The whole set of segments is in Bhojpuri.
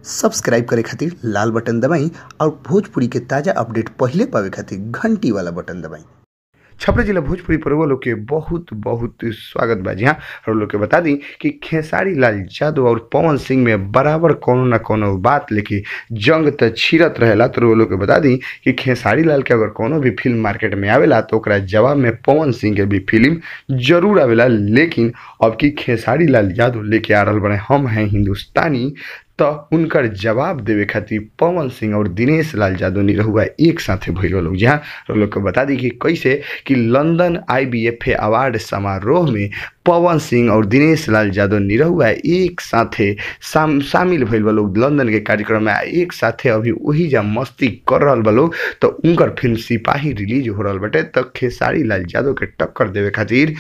सब्सक्राइब करे खातिर लाल बटन दबाई और भोजपुरी के ताज़ा अपडेट पहिले पावे खातिर घंटी वाला बटन दबाई। छपरा जिला भोजपुरी पर लोग के बहुत बहुत स्वागत बा। जी हाँ, और लोग के बता दी कि खेसारी लाल यादव और पवन सिंह में बराबर कोनो ना कोनो बात लेके जंग त छिड़त रहेला। तो वो लोग के बता दी कि खेसारी लाल के अगर कोनो भी फिल्म मार्केट में आवेला तो ओकरा जवाब में पवन सिंह के भी फिल्म जरूर आवेला। लेकिन अब की खेसारी लाल यादव लेके आ रहा बने हम हैं हिंदुस्तानी, तो उनकर जवाब देवे खातिर पवन सिंह और दिनेश लाल यादव निरहुआ एक साथे भइल लोग। जहाँ लोग के बता दी कि कैसे कि लंदन IBFA award समारोह में पवन सिंह और दिनेश लाल यादव निरहुआ एक साथे शामिल भइल बा लोग लंदन के कार्यक्रम में। एक साथे अभी वही जा मस्ती कर रहल बा लोग। तो उनकर फिल्म सिपाही रिलीज हो रहल बाटे, तो खेसारी लाल यादव के टक्कर देवे खातिर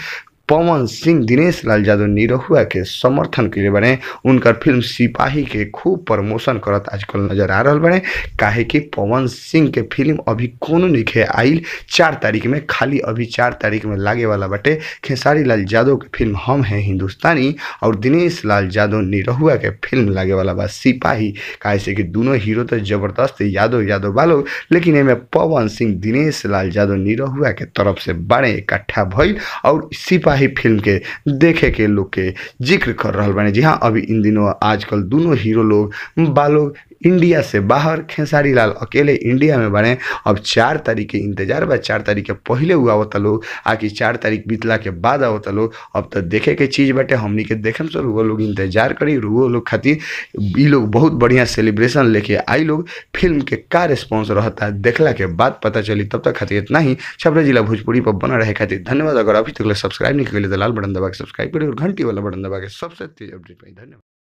पवन सिंह दिनेश लाल यादव निरहुआ के समर्थन के बने उनकर फिल्म सिपाही के खूब प्रमोशन करत आजकल नजर आ रहा बने। काहे कि पवन सिंह के फिल्म अभी कोनो नइखे आइल, 4 तारीख में खाली अभी 4 तारीख में लागे वाला बाटे खेसारी लाल यादव के फिल्म हम हैं हिंदुस्तानी और दिनेश लाल यादव निरहुआ के फिल्म लागे वाला बा सिपाही। काहे से कि दोनों हीरो तो जबरदस्त यादव यादव बालो, लेकिन एमे पवन सिंह दिनेश लाल यादव निरहुआ के तरफ से बड़े इकट्ठा भइल और सिपाही फिल्म के देखे के लोग के जिक्र कर रहा बने। जी हाँ, अभी इन दिनों आजकल दोनों हीरो लोग बालोग इंडिया से बाहर, खेसारी लाल अकेले इंडिया में बने। अब 4 तारीख के इंतजार बा, 4 तारीख के पहले हुआ आवता लोग आकि 4 तारीख बीतला के बाद आवता लोग। अब तो देखे के चीज़ बाटे, हमनी के देखेम सर वो लोग इंतजार करी। वो लोग खातिर ई लोग बहुत बढ़िया सेलिब्रेशन लेके आई लोग। फिल्म के का रिस्पॉन्स रहता देखला के बाद पता चली। तब तक खातिर इतना ही। छपरा जिला भोजपुरी पर बना रहे खातिर धन्यवाद। अगर अभी तक सब्सक्राइब नहीं करें तो लाल बटन दबा के सब्सक्राइब करें और घंटी वाला बटन दबा के सबसे तेज अपडेट पाई। धन्यवाद।